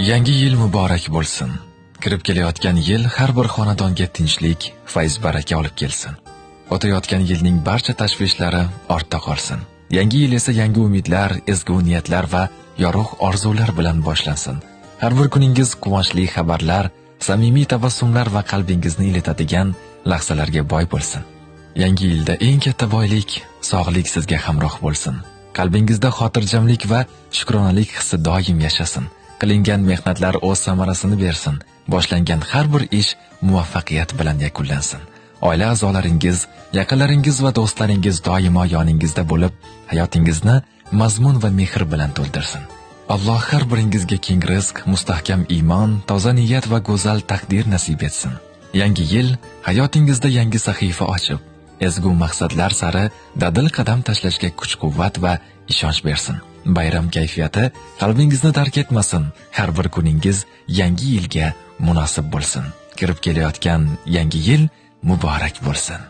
Yangi yil muborak bo'lsin. Kirib kelayotgan yil har bir xonadonga tinchlik, fayz-baraka olib kelsin. O'tayotgan yilning barcha tashvishlari ortda qolsin. Yangi yil esa yangi umidlar, ezgu niyatlar va yorug' orzular bilan boshlansin. Har bir kuningiz quvonchli xabarlar, samimiy tabassumlar va qalbingizni ilitadigan lahzalarga boy bo'lsin. Yangi yilda eng katta boylik sog'lik sizga hamroh bo'lsin. Qalbingizda xotirjamlik va shukronalik hissi doim yashasin. Qilingan mehnatlar o'z samarasini bersin. Boshlangan har bir ish muvaffaqiyat bilan yakunlansin. Oila a'zolaringiz, yaqinlaringiz va do'stlaringiz doimo yoningizda bo'lib, hayotingizni mazmun va mehr bilan to'ldirsin. Alloh har biringizga keng rizq, mustahkam iymon, toza niyat va go'zal taqdir nasib etsin. Yangi yil hayotingizda yangi sahifa ochib, ezgu maqsadlar sari dadil qadam tashlashga kuch-quvvat va ishonch bersin. Bayram kayfiyati qalbingizni tark etmasin. Har bir kuningiz yangi yilga munosib bo'lsin. Kirib kelayotgan yangi yil muborak bo'lsin.